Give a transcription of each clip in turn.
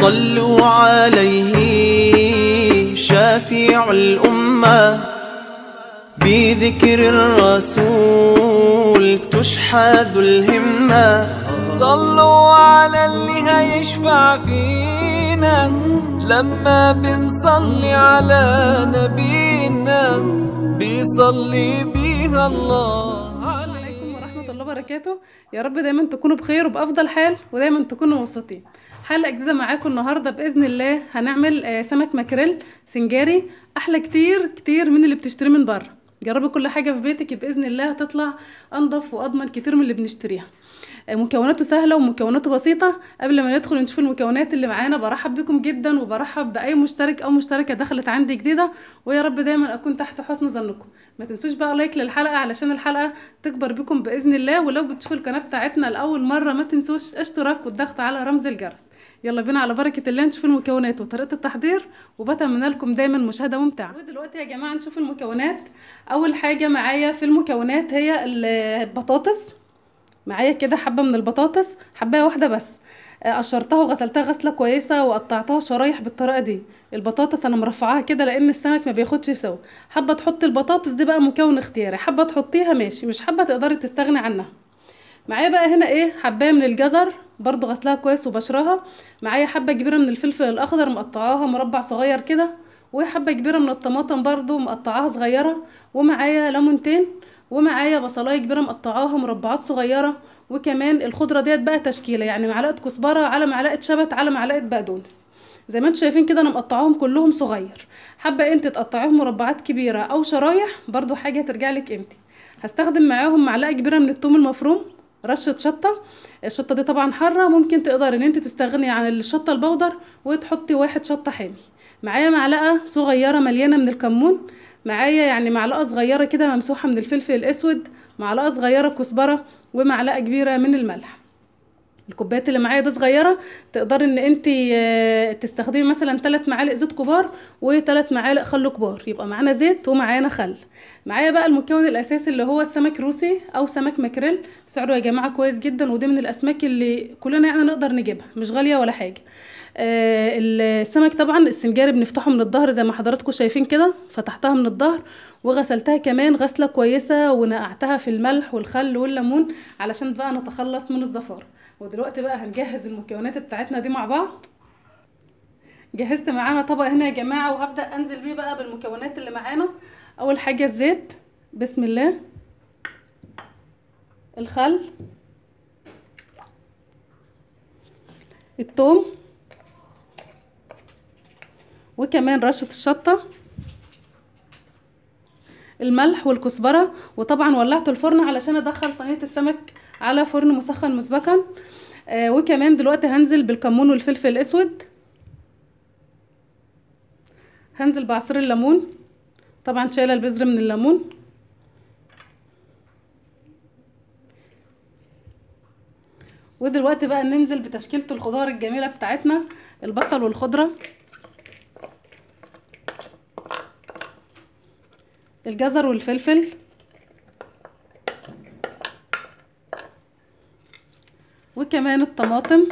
صلوا عليه شافع الأمة، بذكر الرسول تشحذ الهمة. صلوا على اللي هيشفع فينا لما بنصلي على نبينا، بيصلي بيها الله. عليكم ورحمة الله وبركاته. يا رب دايما تكونوا بخير وبأفضل حال، ودايما تكونوا مبسوطين. حلقة جديدة معاكم النهاردة بإذن الله. هنعمل سمك ماكريل سنجاري، أحلى كتير كتير من اللي بتشتريه من بره. جربي كل حاجة في بيتك بإذن الله، هتطلع أنضف وأضمن كتير من اللي بنشتريها. مكوناته سهلة ومكوناته بسيطة. قبل ما ندخل نشوف المكونات اللي معانا، برحب بكم جدا وبرحب بأي مشترك أو مشتركة دخلت عندي جديدة، ويا رب دايما أكون تحت حسن ظنكم. ما تنسوش بقى like للحلقة علشان الحلقة تكبر بكم بإذن الله. ولو بتشوفوا القناة بتاعتنا لأول مرة ما تنسوش اشتراك والضغط على رمز الجرس. يلا بينا على بركة الله نشوف المكونات وطريقة التحضير، وبتمنى لكم دايما مشاهدة ممتعة. ودلوقتي يا جماعة نشوف المكونات. أول حاجة معايا في المكونات هي البطاطس. معايا كده حبة من البطاطس، حباية واحدة بس، قشرتها وغسلتها غسلة كويسة وقطعتها شرايح بالطريقة دي. البطاطس انا مرفعاها كده لان السمك ما بياخدش سوا. حابة تحطي البطاطس دي بقى مكون اختياري، حابة تحطيها ماشي، مش حابة تقدري تستغني عنها. معايا بقى هنا ايه، حباية من الجزر برضو غسلها كويس وبشرها. معايا حبة كبيرة من الفلفل الاخضر مقطعاها مربع صغير كده، وحبة كبيرة من الطماطم برضو مقطعاها صغيرة، ومعايا ليمونتين، ومعايا بصلايه كبيرة مقطعاها مربعات صغيرة، وكمان الخضرة ديت بقى تشكيله، يعني معلقه كزبره على معلقه شبت على معلقه بقدونس. زي ما انتم شايفين كده انا مقطعاهم كلهم صغير. حابة انت تقطعيهم مربعات كبيرة او شرايح برضو حاجة ترجع لك انت. هستخدم معاهم معلقه كبيرة من الثوم المفروم، رشه شطه، الشطه دي طبعا حارة، ممكن تقدري ان انت تستغني عن الشطه البودر وتحطي واحد شطه حامي. معايا معلقه صغيرة مليانة من الكمون، معايا يعني معلقه صغيرة كده ممسوحة من الفلفل الاسود، معلقه صغيرة كزبره، ومعلقة كبيرة من الملح. الكوبايات اللي معايا ده صغيرة، تقدري ان انت تستخدمي مثلا 3 معالق زيت كبار و3 معالق خل كبار، يبقى معانا زيت ومعانا خل. معايا بقى المكون الاساسي اللي هو السمك روسي او سمك ماكريل. سعره يا جماعة كويس جدا، وده من الاسماك اللي كلنا يعني نقدر نجيبها، مش غالية ولا حاجة. السمك طبعا السنجاري بنفتحه من الظهر زي ما حضراتكم شايفين كده، فتحتها من الظهر وغسلتها كمان غسله كويسة، ونقعتها في الملح والخل والليمون علشان بقى نتخلص من الزفاره. ودلوقتي بقى هنجهز المكونات بتاعتنا دي مع بعض. جهزت معانا طبق هنا يا جماعة، وهبدا انزل بيه بقى بالمكونات اللي معانا. اول حاجة الزيت، بسم الله، الخل، الثوم، وكمان رشه الشطه، الملح والكزبره. وطبعا ولعت الفرن علشان ادخل صينية السمك على فرن مسخن مسبقا. وكمان دلوقتي هنزل بالكمون والفلفل الاسود، هنزل بعصير الليمون، طبعا شايله البذر من الليمون، ودلوقتي بقى ننزل بتشكيله الخضار الجميلة بتاعتنا، البصل والخضره، الجزر والفلفل، وكمان الطماطم،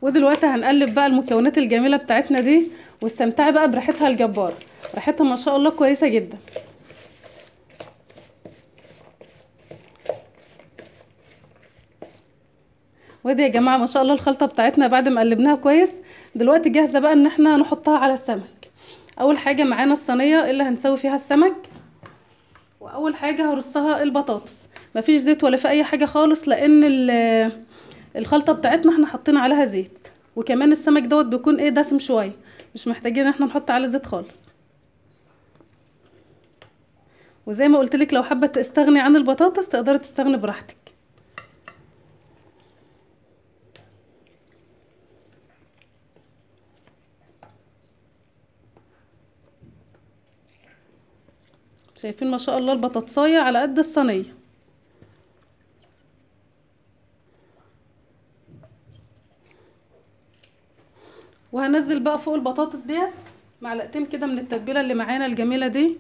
ودلوقتي هنقلب بقى المكونات الجميلة بتاعتنا دي، واستمتعي بقى بريحتها الجبارة. ريحتها ما شاء الله كويسة جدا. ودي يا جماعة ما شاء الله الخلطة بتاعتنا بعد ما قلبناها كويس، دلوقتي جاهزة بقى ان احنا نحطها على السمك. اول حاجة معانا الصينية اللي هنسوي فيها السمك، واول حاجة هرصها البطاطس. مفيش زيت ولا في اي حاجة خالص، لان الخلطة بتاعتنا احنا حاطين عليها زيت، وكمان السمك دوت بيكون ايه دسم شوية، مش محتاجين ان احنا نحط عليه زيت خالص. وزي ما قلت لك لو حابة تستغني عن البطاطس تقدري تستغني براحتك. شايفين ما شاء الله البطاطسايه على قد الصينية. وهنزل بقى فوق البطاطس ديت معلقتين كده من التتبيله اللي معانا الجميلة دي.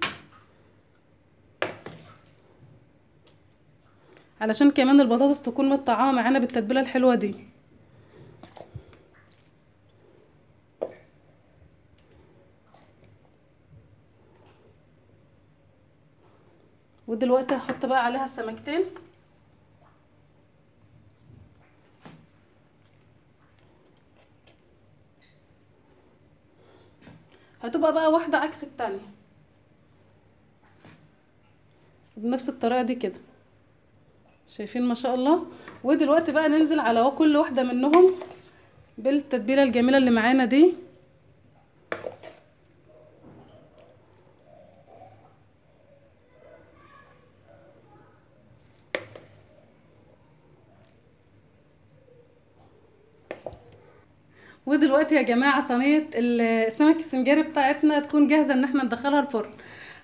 علشان كمان البطاطس تكون متطعمه معانا بالتتبيله الحلوة دي. ودلوقتي هحط بقى عليها السمكتين. هتبقى بقى واحدة عكس التانية بنفس الطريقة دي كده، شايفين ما شاء الله. ودلوقتي بقى ننزل على كل واحدة منهم بالتتبيله الجميلة اللي معانا دي. ودلوقتي يا جماعة صينية السمك السنجاري بتاعتنا تكون جاهزة ان احنا ندخلها الفرن.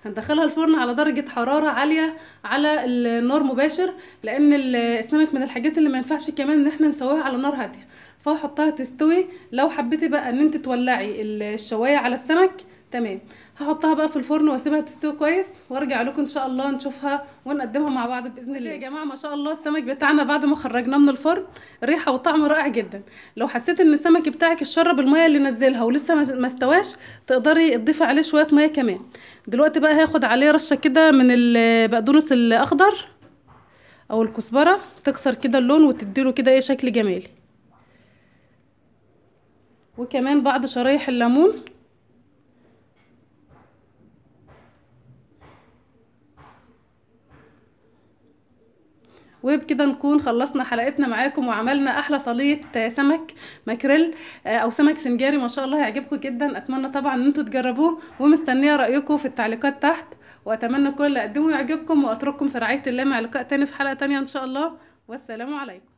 هندخلها الفرن على درجه حرارة عالية على النار مباشر، لان السمك من الحاجات اللي ما ينفعش كمان ان احنا نسويها على نار هادية، فهحطها تستوي. لو حبيتي بقى ان انت تولعي الشوايه على السمك تمام. هحطها بقى في الفرن واسيبها تستوي كويس، وارجع لكم ان شاء الله نشوفها ونقدمها مع بعض باذن الله. يا جماعة ما شاء الله السمك بتاعنا بعد ما خرجناه من الفرن ريحه وطعم رائع جدا. لو حسيت ان السمك بتاعك اتشرب المية اللي نزلها ولسه ما استواش، تقدري تضيفي عليه شوية مية كمان. دلوقتي بقى هاخد عليه رشه كده من البقدونس الاخضر او الكزبره، تكسر كده اللون وتديله كده ايه شكل جمالي، وكمان بعض شرايح الليمون. وبكده نكون خلصنا حلقتنا معاكم وعملنا احلى صينية سمك ماكريل او سمك سنجاري. ما شاء الله هيعجبكم جدا، اتمنى طبعا ان انتوا تجربوه، ومستنيه رايكم في التعليقات تحت، واتمنى كل اللي اقدمه يعجبكم، واترككم في رعاية الله مع لقاء تاني في حلقة تانية ان شاء الله، والسلام عليكم.